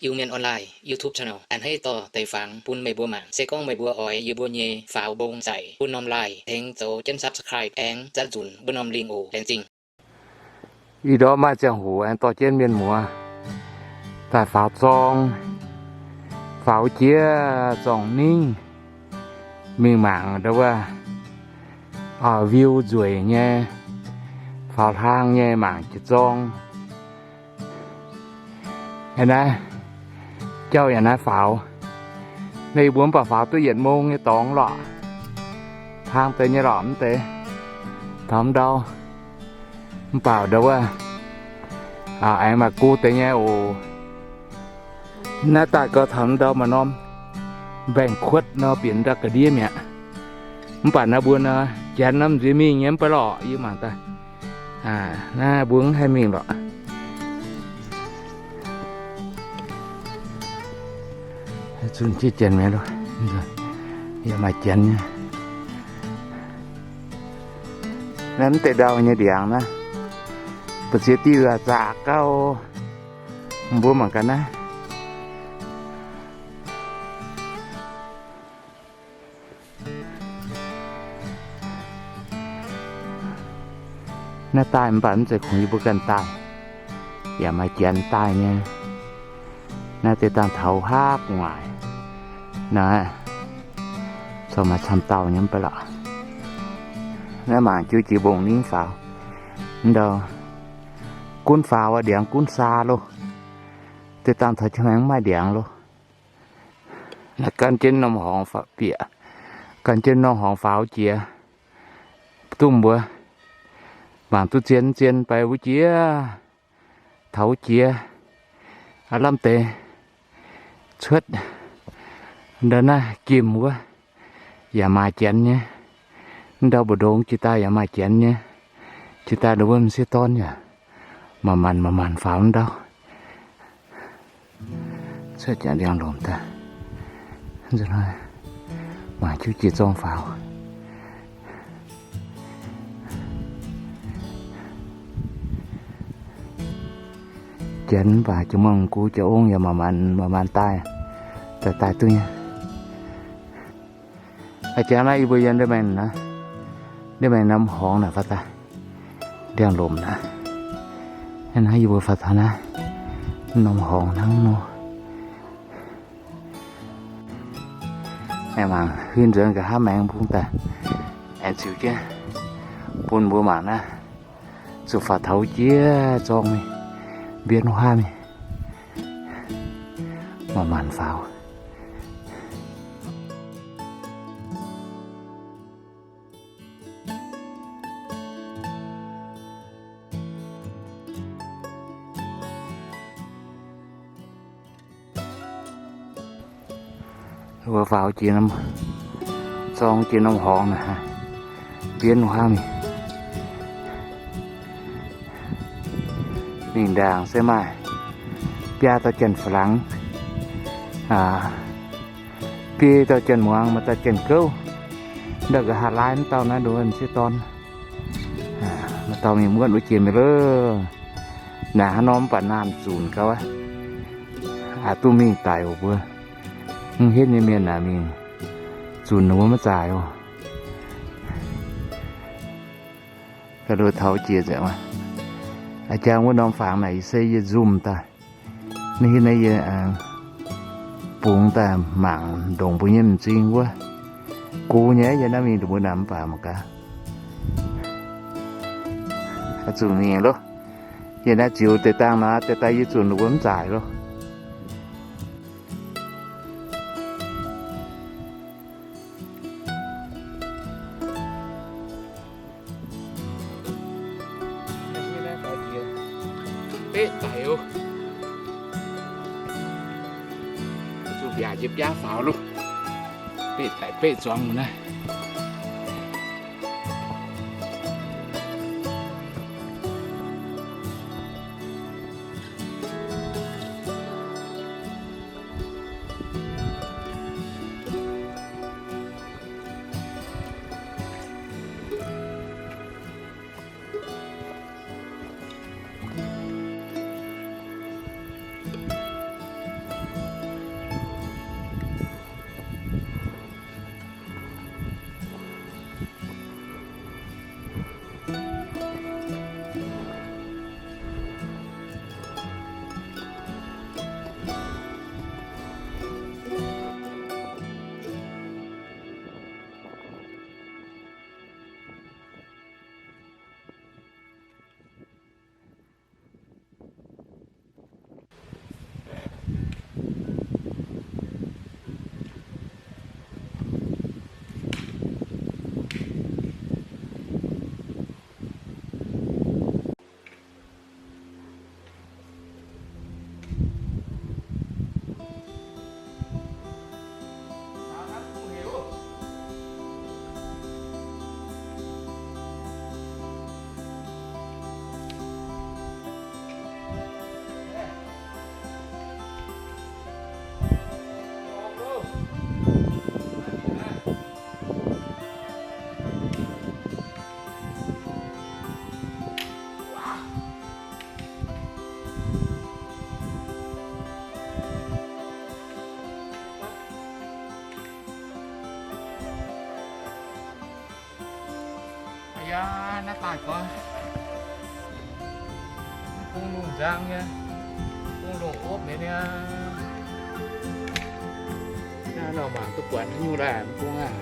Iu-Mienh Online YouTube channel a'hneiv dorh deix fangx bun meih mbuo mangc. Se gorngv meih mbuo oix yie mbuo nyei faaux mbong nzaic bun norm like, tengx zoux jienv subscribe aengx zatv nzunc wuov norm lingh oc. Laengz zingh. Ih ndorm maaih ziangh hoc aengx dorh jienv mienh muoz daaih faaux zorng, faaux jiex zorng-ningv mingh mangc ndau wuov, view nzueic nyei, faaux hlang nyei mangc jiex zorng. Yaac naaiv, jauv yaac naaiv faaux. Naaiv yie mbuo mv baac faaux duqv yietc mong nyei dorngx lorqc. Hlang deix nyei lorqc mv deix. Taux ndau. Mv baac ndau wuov, aengx maaih go deix nyei oc. Naaiv daaih gauh taux ndau maaih norm mbaengx-kuotv nor, bieqc ndau ga'ndiev mi'aqv. Mv baac naaiv mbuo nor, janx nor m'nziex mingh nyei mv baac lorqc, yie mangc daaih. Naaiv mbuo mv haih mingh lorqc. Zunh jienv janx mi'aqv loh. Yaac maaih janx nyei. Naaiv mv deix ndau nyei ndiangx naaiv, mbu'ziex diuh zaqc gauh. Mbuo mangc gaax naaiv. Naaiv daaih mv baac mv zeiz kungx yie mbuo ganh daaih, yaac maaih janx daaih nyei. Naaiv deix dangh taux haav gu'nguaaic naaiv, corc maaih camv dauh nyei mv baac lorqc. Naaiv mangc jienv jiex mbong-ningv faaux. Ndau gunv faaux aqv, ndiangx gunv saa loh. Deix dangh taux jienv maengx mv maaih ndiangx loh. Naaiv gan jienv norm horngz bieqc, gan jienv norm horngz faaux jiex. Duqv mbuo mangc duqv zien zien bai wuov jiex, taux wuov jiex, aav lamh deix cuotv ndau naaiv jiem wuov, yaac maaih janx nyei. Ndau mbu'ndongx jiex daaih yaac maaih janx nyei. Jiex daaih ndau wuov m'sieqv dorn yaac manc-manc manc-manc faaux ndau. Cuotv jaax ndiangx-lomc daaih, mangc jienv jiex zorng faaux. Janx mv baac jiex muangx gu jaax ong yaac manc-manc manc-manc daaih, daaih daaih duqv nyei. A'jangv naaiv yie mbuo yiem ndiev maengx, ndiev maengx norm horngz naaic faaux daaih, ndiangx-lomc naaic. Naaiv yie mbuo faaux taux naaiv norm horngz hnangv nor. Aengx mangc huin nzuonx nqa'haav maengx bung daaih, aengx ziux jienv bun mbuo mangc naaiv. Zuqc faaux taux jiex zorng mingh, mbienv huaav mingh, manc-manc faaux. Mbuo faaux jiex norm, zorng jiex norm horngz naaic, mbienv huaav mingh. Mingh ndaangc se maaih biaa dauh janx-fa'langx, biei dauh janx-muangz, maaih dauh janx-gouv. Ndau nqa'haav laai mv dauh naaiv nduov m'sieqv dorn. Maaih dauh mingh muotv wuov jiex mi'aqv loh. Naaic hnangv nor mv baac naamh zunc gauh aqv. Aqc duqv mingh daic oc mbuo. Mv henv nyei mienh naaic mingh zunc ninh mbuo maiv zaaic oc. Ga'ndiev taux jiex nzengc. A'jang wuov norm fangx naaic se yie nzumh daaih. Naaiv hiuv naaiv yie bungx daaih mangc ndongc mbuo nyei m'zing wuov. Gux nyei yie naaiv mingh ndongc mbuo naaic mv baac mangc gaax. Zuqc mingh loh. Yie naaiv ziux deix dangh nor, deix daaih yie zunc ndongc mbuo mv zaaic loh. Beqv daic oc. Zuqc mbiaac jiex biaav faaux loh. Beqv daic beqv zuangx naaiv. Naaiv daaih gorngv bung lungh nzang nyei, bung lungh opv nyei niaa. Naaiv nor mangc duqv buatc haaix nyungc daaih bung aac.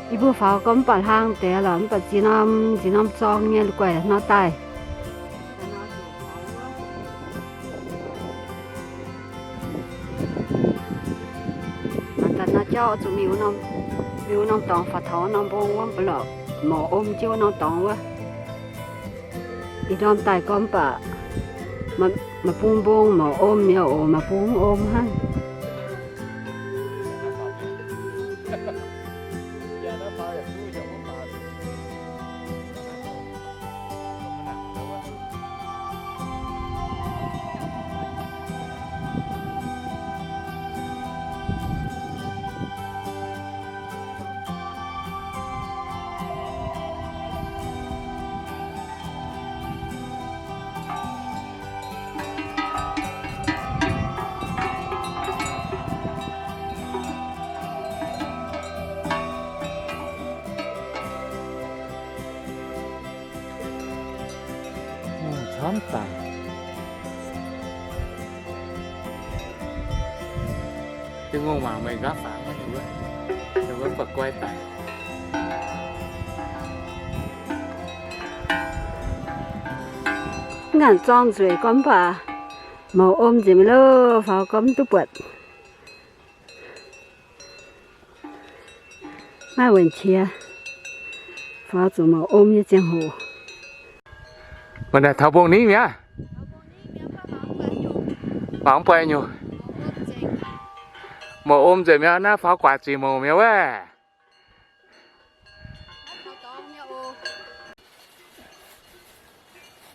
Yie mbuo faaux gorngv mv baac hlang deix lorqc, mv baac ziex norm, ziex norm zorng nyei guaih nor daaih. Mangc gaax nor jauv zuqc mingh wuov norm, mingh wuov norm dorngx faaux taux norm mbong wuov mv baac lorqc, mouc om jienv wuov norm dorngx wuov. Ih ndorm daaih gorngv mv baac maaih bung mbong mouc om mi'aqv oc, maaih bung mv om hnangv. Camv daic. Dingh ngongh mangc meih nqaapv fangx wuov, wuov ba'guai daic. Mv ngaanc zorng nzueic gorngv mv baac mouc om nzengc mi'aqv loh, faaux gorngv mv duqv buatc. Maiv wuonc qiex, faaux zuqc mouc om nyei ziangh hoc. Mangc naaic taux mbong ningv mi'aqv. Mangc mv buatc nyungc. Mouc om nzengc mi'aqv, naaiv faaux guaax ziqc mouc mi'aqv wuov.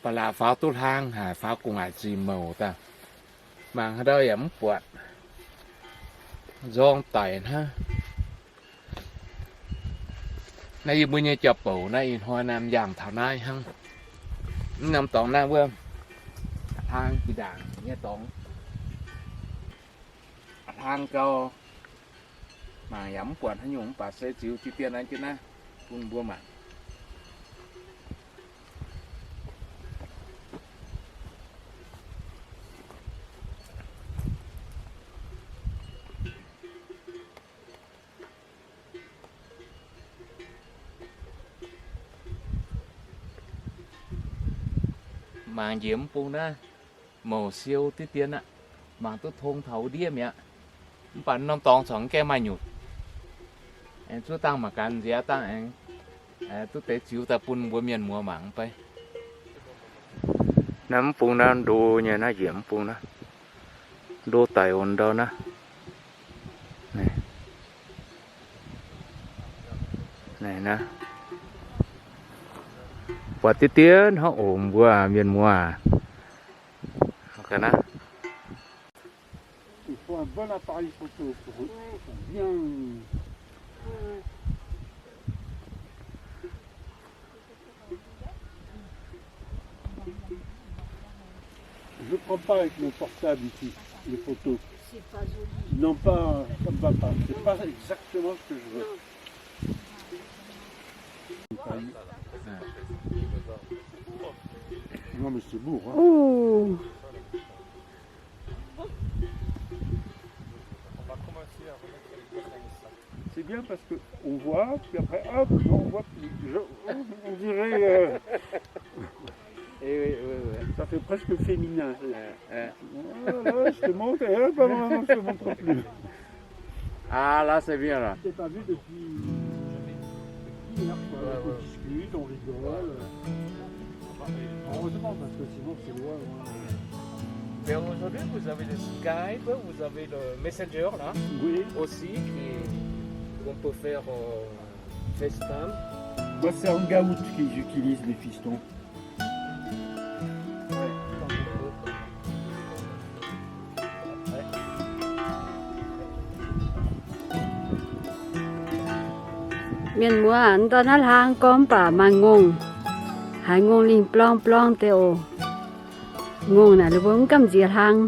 Ba'laqc faaux duqv hlang haic, faaux gu'nguaaic ziqc mouc daaih. Mangc haaix ndau yaac mv buatc. Nzorng daic hnangv. Naaiv yie mbuo nyei jauv-bouc naaiv ih hnoi naaiv m'jangc taux naaiv hnangv. Mv norm dorngx naaiv wuov hlang jiex ndaangc nyei dorngx. Hlang gau, mangc yaac mv buatc haaix nyungc mv baac se ziux diqv dien naaiv jienv naaiv bun mbuo mangc. Mangc njiec mv bung naaiv, mouc siou diqv dien aqv. Mangc duqv tong taux wuov ndiev mi'aqv. Mv baac norm dorngx corc mv gaengh maaih nyutc. Aengx zuov dangh mangc gaax nziex dangh aengx duqv deix ziux daaih bun mbuo mienh muoz mangc mv bei. Naaiv mv bung naaiv ndo nyei, naaiv njiec mv bung naaiv ndo daic oc ndau naaiv. Naaiv, naaiv, buatc diqv dien hnangv oc mbuo mienh muoz. Ga'naaiv. Il faut un bon appareil photo pour, pour bien. Je prends pas avec mon portable ici, les photos. C'est pas joli. Non, pas, ça me va pas. C'est pas exactement ce que je veux. Non, mais c'est beau, hein. Ouh. C'est bien parce que on voit, puis après, hop, on voit plus. Je, on dirait, euh, eh oui, oui, oui. Ça fait presque féminin. Euh, euh. Voilà, je te montre, et hop, non, non, je te montre plus. Ah, là, c'est bien, là. Je t'ai pas vu depuis. Hier, quoi. Ouais, ouais. On discute, on rigole. Heureusement, parce que sinon, c'est loin, loin. Mais aujourd'hui, vous avez le Skype, vous avez le Messenger, là, oui, aussi, qui, qu'on peut faire, euh, FaceTime. Moi, c'est Hangout que j'utilise, les fistons. Mienh muoz, ndortv naaiv hlang gorngv mv baac maaih ngongh, haiz ngongh lingh blorng blorng deix oc. Ngongh naaic ninh mbuo mv gamh nziex hlang.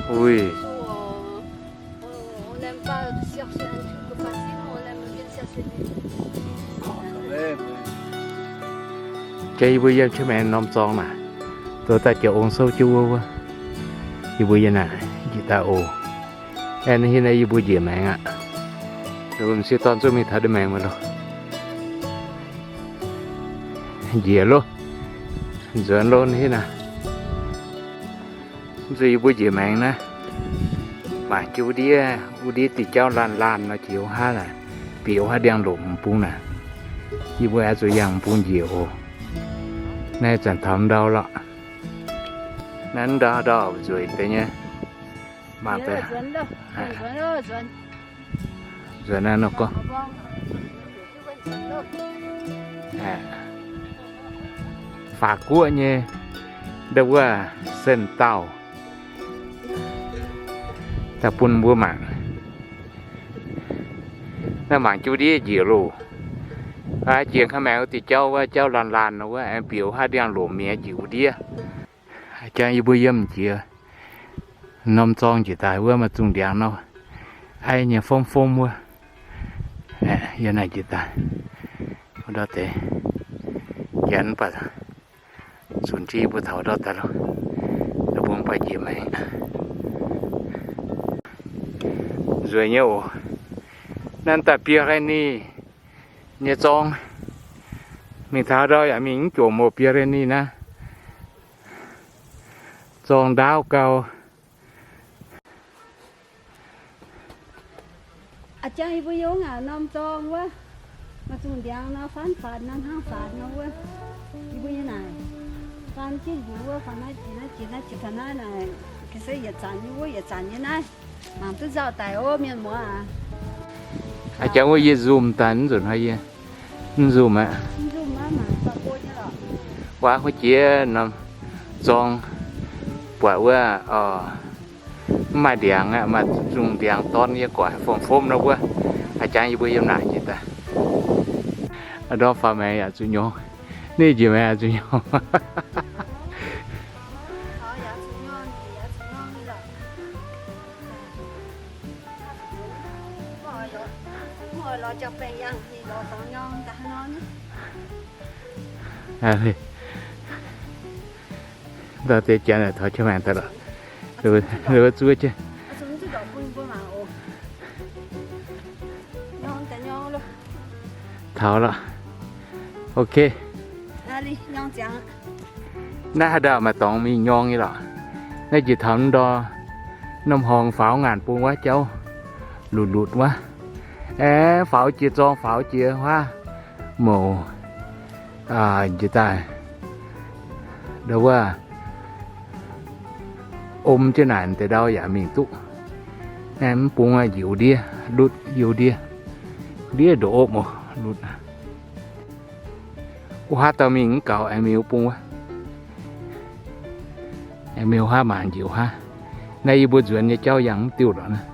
Ui. On n'aime pas chercher un truc facile, on aime bien chercher des... Jang yie mbuo yiem jienv maengx norm zorng naaic, zoux daaih jiex ong souv jienv wuov wuov. Yie mbuo yiem naaic njiec daaih oc. Aengx naaiv yie mbuo njiec maengx aqv. M'sieqv dorn zungv mingh taux ndeic maengx mv loh. Njiec loh. Nzuonx loh naaiv naaic. Mv zuqc yie mbuo njiec maengx naaiv, mangc jienv wuov ndiev, wuov ndiev diuh jauv laanh laanh nor jiex wuov haav naaic, bieqc wuov haav ndiangx-lomc m'bung naaic. Yie mbuo aengx zuqc yangh m'bung njiec oc. Naaiv zanc taux ndau lorqc. Naaiv ndau ndau nzueic deix nyei. Mangc deix. Nzueic naaiv nor gorngv. Faatv guoqv nyei ndau wuov sen dauh daaih bun mbuo mangc. Naaiv mangc jienv ndiev njiec loh. Jiex ka'maengx wuov diuh jauv wuov, jauv laanh laanh nor wuov, aengx bieqc wuov haav ndiangx-lomc mi'aqv njiec wuov ndiev. Jang yie mbuo yiem jiex norm zorng njiec daaih wuov maaih zungh ndiangx nor, aiv nyei fomv fomv wuov. Yiem naaiv njiec daaih wuov ndau deix, janx mv baac zunc jienv yie mbuo taux ndau daaih loh. Mbuo mv baac njiec maengx. Nzueic nyei oc. Naaiv daaih Pyrenees nyei zorng. Mingh taux ndau yaac mingh mv jomc oc, Pyrenees naaiv. Zorng ndaauv gau. A'jang yie mbuo yiem naaiv norm zorng wuov, maaih zungh ndiangx nor, faanv faatv nor, hnangv faatv nor wuov. Yie mbuo yiem naaic faanv jienv njiec wuov, faanv naaiv jiex naaiv, jiex naaiv, jiex taux naaiv naaic, ga'sie yietc zanc nyei wuov, yietc zanc nyei naaiv. Mangc duqv nzauh daic ov, mienh muoz aac. A'jang wuov yie nzumh daaih, mv nzunc hnoi yie mv nzumh aqv. Waac wuov jiex norm zorng buatc wuov, mv maaih ndiangx aqv, maaih zungh ndiangx dorn yie guaaic fomv-fomv nor wuov. A'jang yie mbuo yiem naaic njiec daaih. Ndorm faaux maengx yaac zuqc nyorng. Ninh njiec maengx yaac zuqc nyorng. Ndau deix janx taux jienv maengx daaih lorqc. Zuov jienv. Taux lorqc. Ok. Naaiv haaix ndau maaih dorngx mingh nyorng nyei lorqc. Naaiv jiex taux ndor, norm horngz faaux ngaanc bung wuov jauv lutc lutc wuov. Aeqv, faaux jiex zorng, faaux jiex huaav mouc, jiex daaih ndau wuov, om jienv naaic deix ndau yaac mingh duqv. Aeqv, mv bung njiec ndiev, lutc ndiev, ndiev ndoqc opv oc, lutc. Wuov haav dauh mingh mv gaux, aengx mingh wuov bung wuov. Aengx mingh wuov haav mangc njiec wuov haav. Naaiv yie mbuo nzuonx nyei jauv yangh mv diuh lorqc naaiv.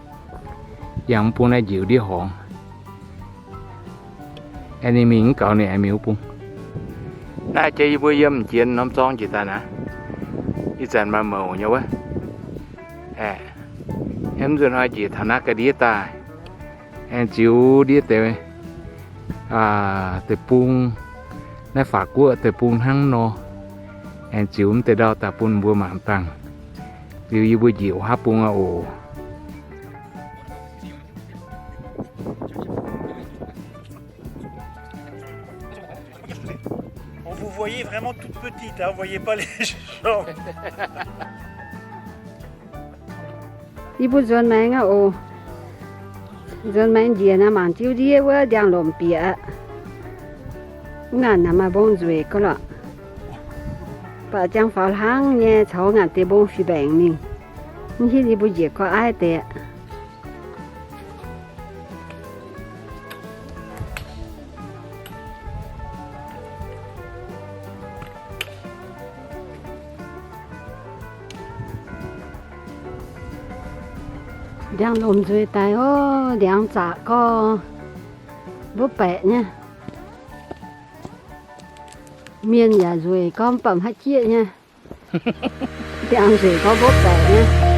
Yangh mv bung naaiv njiec ndiev horngz. Aengx ninh mingh mv gaux, ninh aengx mingh wuov bung. Naaiv jiex yie mbuo yiem jiex norm zorng jiex daaih naaiv. Ih zanc maaih mouc nyei wuov. Aeqv, mv nzunc hnoi njiec taux naaiv ga'ndiev daaih. Aengx ziux ndiev deix, deic-bung, naaiv Faatv Guoqv deic-bung hnangv nor. Aengx ziux mv deix ndau daaih bun mbuo mangc dangh. Liuz yie mbuo njiec wuov haav bung aqv oc. Bon, vous voyez vraiment toute petite, hein, vous voyez pas les gens. Yie mbuo nzuonx maengx aqv oc. Nzuonx maengx njiec naaiv mangc jiuv ndiev wuov ndiangx-lomc bieqc aqv. Wuov ngaanc naaic maaih mbong nzueic gauh lorqc. Baac jangx faaux hlaang nyei, caux ngaanc deix mbong fih mbaengc mingh. Mv hiuv yie mbuo njiec gorqv-aiv deix aqv. Ndiangx-lomc nzueic daic oc. Ndiangx zaqc gorngv mbopv baeqc nyei. Mienh yaac nzueic gorngv mv baac haiz jieqv nyei. Ndiangx nzueic gorngv mbopv baeqc nyei.